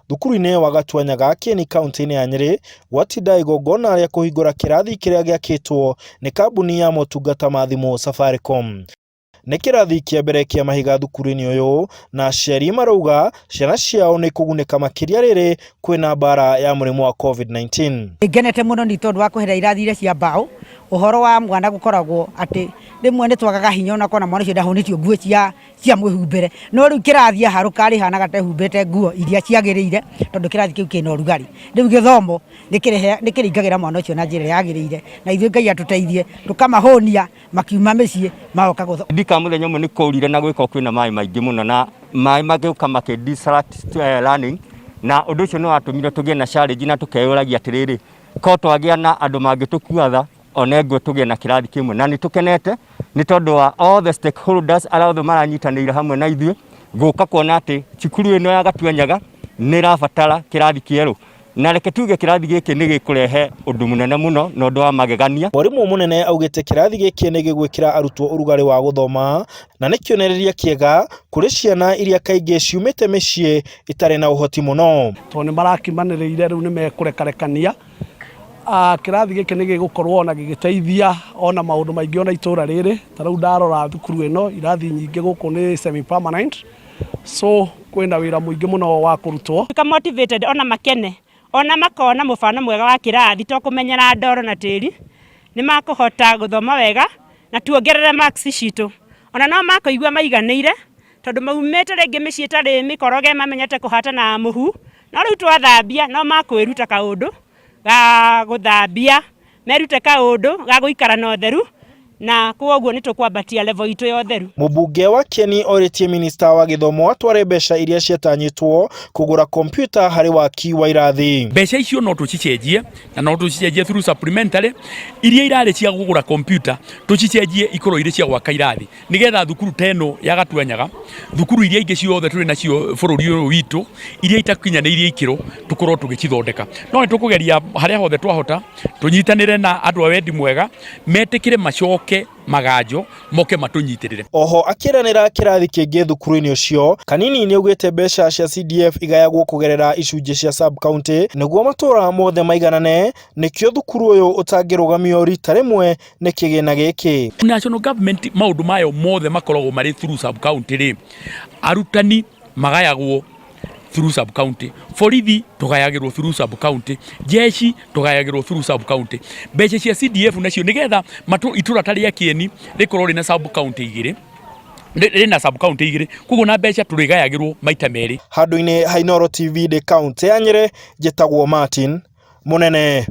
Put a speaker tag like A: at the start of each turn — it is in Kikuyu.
A: Thukuru-inĩ wa Gatuanyaga, Kieni kauntĩ-inĩ ya Nyĩrĩ, gwatinda igongona rĩa kũhingũra kĩrathi kĩrĩa gĩakĩtwo nĩ kambuni ya motungata ma thimũ Safaricom. Nĩ kĩrathi kĩa mbere kĩa mahiga thukuru-inĩ ũyũ, na aciari marauga ciana ciao nĩ ikũgunĩka makĩria rĩrĩ kwĩna mbara ya mũrimũ wa COVID-19.
B: Ngenete mũno nĩ tondũ wa kweheria irathi iria cia mbaũ, ũhoro wa mwana gũkoragwo atĩ rĩmwe nĩ twagaga hinya ona kona mwana ũcio ndahũnĩtio nguo cia cia mwĩhumbĩre, no rĩu kĩrathi aharũka arĩhanaga ta ehumbĩte nguo iria ciagĩrĩire tondũ kĩrathi kĩu kĩna ũrugarĩ. Rĩu gĩthomo nĩ kĩrĩingagĩra mwana ũcio na njĩra ĩrĩa yagĩrĩire, na ithuĩ Ngai atũteithie tũkamahũnia makiuma mĩciĩ magoka gũthoma.
C: Ndika mũthenya ũmwe nĩ kũrire na gwĩka kwĩna maĩ maingĩ mũno na maĩ magĩũka makĩ disrupt learning, na ũndũ ũcio nĩ watũmire tũgĩe na challenge na tũkeyũragia atĩrĩrĩ, ko twagĩa na andũ mangĩtũkua tha ona ĩngwe tũgĩe na kĩrathi kĩmwe, na nĩ tũkenete nĩ tondũ wa all the stakeholders arĩa othe maranyitanĩire hamwe na ithuĩ gũka kuona atĩ cukuru ĩno ya Gatuanyaga nĩ ĩrabatara kĩrathi kĩerũ, na reke tuge kĩrathi gĩkĩ nĩ gĩkũrehe ũndũ mũnene mũno na ũndũ wa magegania.
A: Mwarimũ mũnene augĩte kĩrathi gĩkĩ nĩ gĩgwĩkĩra arutwo ũrugarĩ wa gũthoma na nĩ kĩonereria kĩega kũrĩ ciana iria kaingĩ ciumĩte mĩciĩ ĩtarĩ na ũhoti mũno.
D: Tondũ nĩ marakimanĩrĩire rĩu nĩ mekũrekarekania. Kĩrathi gĩkĩ nĩ gĩgũkorwo ona gĩgĩteithia ona maũndũ maingĩ ona itũra rĩrĩ. Ta rĩu ndarora thukuru ĩno irathi nyingĩ gũkũ nĩ semi permanent, so kwĩna wĩra mũingĩ mũno wa kũrutwo.
E: Tuĩka motivated ona makene ona makona mũbano mwega wa kĩrathi to kũmenyera ndoro na tĩri, nĩ makũhota gũthoma wega na tuongerere marks citũ. Ona no makũigua maiganĩire tondũ maumĩte rĩngĩ mĩciĩ ĩtarĩ mĩkoroge mamenyete kũhata na mũhu, no rĩu twathambia no makwĩruta kaũndũ ga gũthambia, merute kaũndũ ga gũikara na ũtheru, na kwoguo nĩ tũkwambatia level itũ ya ũtheru.
A: Mũmbunge wa Kieni orĩtie minista wa gĩthomo atware mbeca iria ciatanyĩtwo kũgũra kompiuta harĩ waki wa irathi.
F: Mbeca icio no tũcicenjie na no tũcicenjie through supplementary iria irarĩ cia kũgũra kompiuta tũcicenjie ikorwo irĩ cia gwaka irathi, nigetha thukuru ta ĩno ya Gatuanyaga, thukuru iria ingĩ ciothe tũrĩ nacio bũrũri ũyũ witũ iria itakinyanĩirie ikĩro tũkorwo tũgĩcithondeka. No nĩ tũkũgeria harĩa hothe twahota tũnyitanĩre na andũ a wendi mwega metĩkĩre macoke maganjo moke matũnyitĩrĩre.
A: Oho akĩranĩra kĩrathi kĩngĩ thukuru-inĩ ũcio, Kanini nĩaugĩte mbeca cia CDF igayagwo kũgerera icunjĩ cia sub-county nĩguo matũra mothe maiganane, nĩkĩo thukuru ũyũ ũtangĩrũgamio rita rĩmwe nĩ kĩgĩna gĩkĩ.
F: National government maũndũ mayo mothe makoragwo marĩ through sub county rĩ, arutani magayagwo through sub county, borithi tũgayagĩrwo through sub county, jeshi tũgayagĩrwo through sub county. Mbeca cia CDF nacio nĩgetha itũra ta rĩa Kieni rĩkorwo rĩna sub county igĩrĩ, rĩna sub county igĩrĩ, koguo na mbeca tũrĩgayagĩrwo maita merĩ.
A: Handũ-inĩ ha Inooro TV ndĩ kauntĩ ya Nyĩrĩ, njĩtagwo Martin Mũnene.